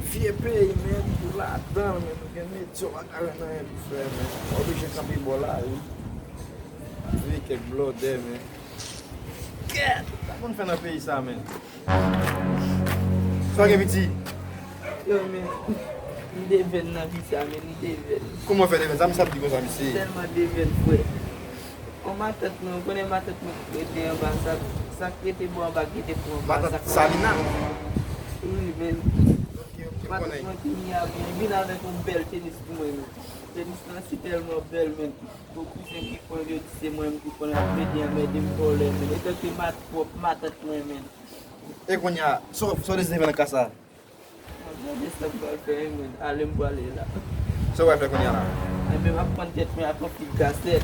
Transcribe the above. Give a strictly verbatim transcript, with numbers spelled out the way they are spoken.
Vye peyi, men, ou ladan l, men, ou gen medya, w pa ka jwenn anyen pou fè, men. W oblije kanpe bò lari. Veye kèk blòdè, men. Kèt! Sa konn fè nan peyi sa, men. Sa gen piti? Yo, men, m devèn nan vi sa, men, m devèn. Kòman fè devèn? Sa misye ap di konsa, misye? Tèlman devèn, frè. Yon matant mwen, ou konnen matant mwen ki rete anba, sa, sa k rete bò anba, ki rete pou anba, matant sa k Salina? Wi, men. Ok, ok, m konnen. Matant mwen ki ni a byen, vin avèk yon bèl tenis pou mwen, men. Tenis lan si tèlman bèl, men. Bon, kouzen ki pran, yo di se mwen menm ki pran, ap plede anmède m vòlè, men. Etanke mat pwòp, matant mwen, men. E kounye a, sa w, sa w deside fè nan ka sa? Mwen gade sa m pral fè, men. Ale m prale la. Sa w pral fè kounye a la? Enben, m ap pran tèt mwen ak yon fil kasèt.